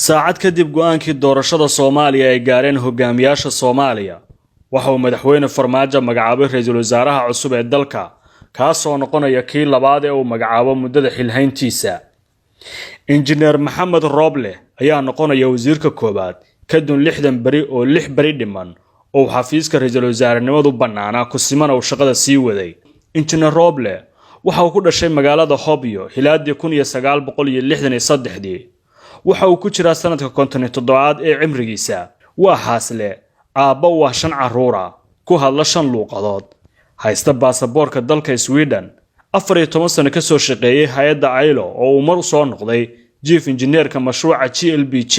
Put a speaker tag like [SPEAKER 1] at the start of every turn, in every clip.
[SPEAKER 1] Saacad kadib go'aankii doorashada Soomaaliya ay gaareen hogaamiyaasha Soomaaliya, waxa uu Madaxweyne Farmaajo magacaabay ra-iisul wasaaraha cusub ee dalka, kaasoo noqonaya kii labaad ee uu magacaabo muddada xilhayntiisa. Injineer Maxamed Rooble ayaa noqonaya wasiirka koowaad kadib 60 beri oo 6 beri dhiman oo uu xafiiska ra-iisul wasaarenimadu bannaanaa, kusimana uu shaqada sii waday. Injineer Rooble waxa uu ku dhashay magaalada Hobyo hilaadii 1963-dii. Waxa uu ku jiraa sanadka 57aad ee cimrigiisa. Waa xaasle, aabba waa shan carruura, ku hadla shan luuqadood, haysta baasaboorka dalka Sweden, 14 sano kasoo shaqeeyey hay-adda ILO oo uu mar soo noqday chief injineerka mashruuca GLBG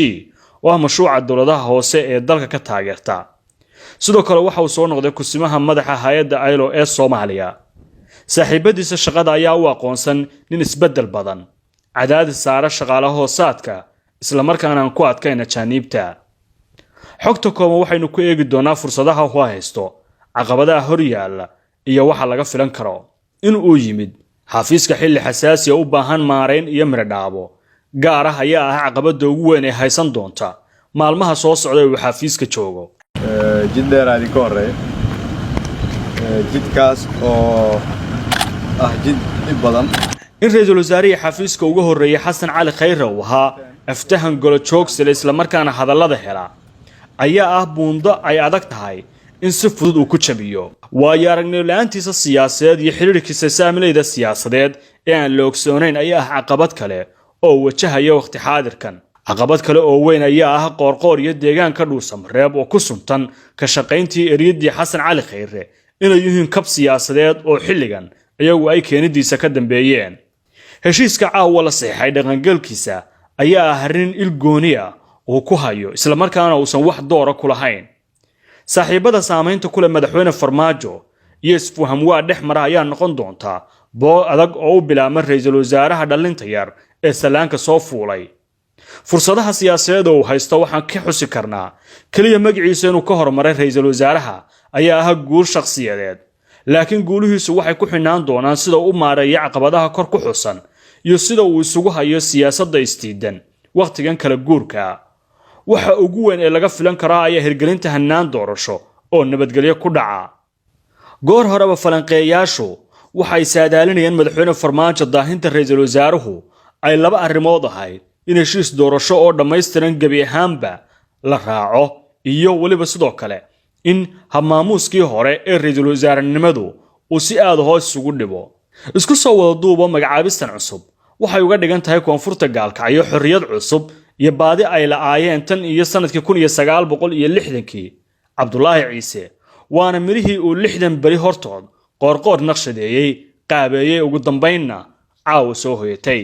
[SPEAKER 1] oo ah mashruuca dowladaha hoose ee dalka ka taageerta. Sidoo kale waxa uu soo noqday kusimaha madaxa hay-adda ILO ee Soomaaliya. Saaxiibadiisa shaqada ayaa u aqoonsan nin isbeddel badan, cadaadis saara shaqaale hoosaadka, islamarkaana aan ku adkayn ajaaniibta. Xogta kooban waxaynu ku eegi doonaa fursadaha u haysto, caqabadaha hor yaalla iyo waxa laga filan karo. In uu yimid xafiiska xilli xasaasiya u baahan maarayn iyo miradhaabo gaar ah ayaa ah caqabada ugu weyn ee haysan doonta maalmaha soo socda uu xafiiska joogo.
[SPEAKER 2] Jid dheeraa idinka horreeya, jidkaas oo ah jid dhib badan.
[SPEAKER 1] In ra-iisul wasaarihii xafiiska uga horreeyay, Xasan Cali Khayre, uu ahaa aftahan golo joogsile islamarkaana hadallada hela ayaa ah buundo ay adag tahay in si fudud uu ku jabiyo. Waayo aragnimo la-aantiisa siyaasadeed iyo xidhiirkiisa saamilayda siyaasadeed ee aan la ogsoonayn ayaa ah caqabad kale oo wajahaya waqti xaadirkan. Caqabad kale oo weyn ayaa ah Qoorqoor iyo deegaanka Dhuusamareeb oo ku suntan ka shaqayntii eriyadii Xasan Cali Khayre inay yihiin kab siyaasadeed oo xilligan iyagu ay keenidiisa ka dambeeyeen. Heshiiska caawa la saxeexay dhaqangalkiisa ayaa ah arrin il gooni ah uu ku hayo, islamarkaana uusan wax doora ku lahayn. Saaxiibada saamaynta ku leh Madaxweyne Farmaajo iyo isfuham waa dhex mara ayaa noqon doontaa boo adag oo u bilaabma ra-iisul wasaaraha dhallinta yar ee sallaanka soo fuulay. Fursadaha siyaasadeed oo uu haysto waxaan ka xusi karnaa keliya magaciisa inuu ka horumaray ra-iisul wasaaraha ayaa ah guul shakhsiyadeed, laakiin guulihiisu waxay ku xidhnaan doonaan sida uu u maareeya caqabadaha kor ku xusan iyo sida uu isugu hayo siyaasadda istiidan wakhtigan kala guurka. Waxa ugu weyn ee laga filan karaa ayaa hirgelinta hannaan doorasho oo nabadgelyo ku dhaca. Goor horeba falanqeeyaashu waxay saadaalinayeen Madaxweyne Farmaajo daahinta ra-iisul wasaaruhu ay laba arrimood ahayd: in heshiis doorasho oo dhammaystiran gebi ahaanba la raaco iyo weliba sidoo kale in habmaamuuskii hore ee ra-iisul wasaarenimadu uu si aada hoos isugu dhibo. Isku soo wada duuba, magacaabistan cusub waxay uga dhigan tahay koonfurta Gaalkacyo xorriyad cusub iyo baadi ay la'aayeen tan iyo sanadkii 1960-kii Cabdulaahi Ciise, waana midhihii uu 60 beri hortood Qoorqoor naqshadeeyey, qaabeeyey, ugu dambaynna caawa soo hoyatay.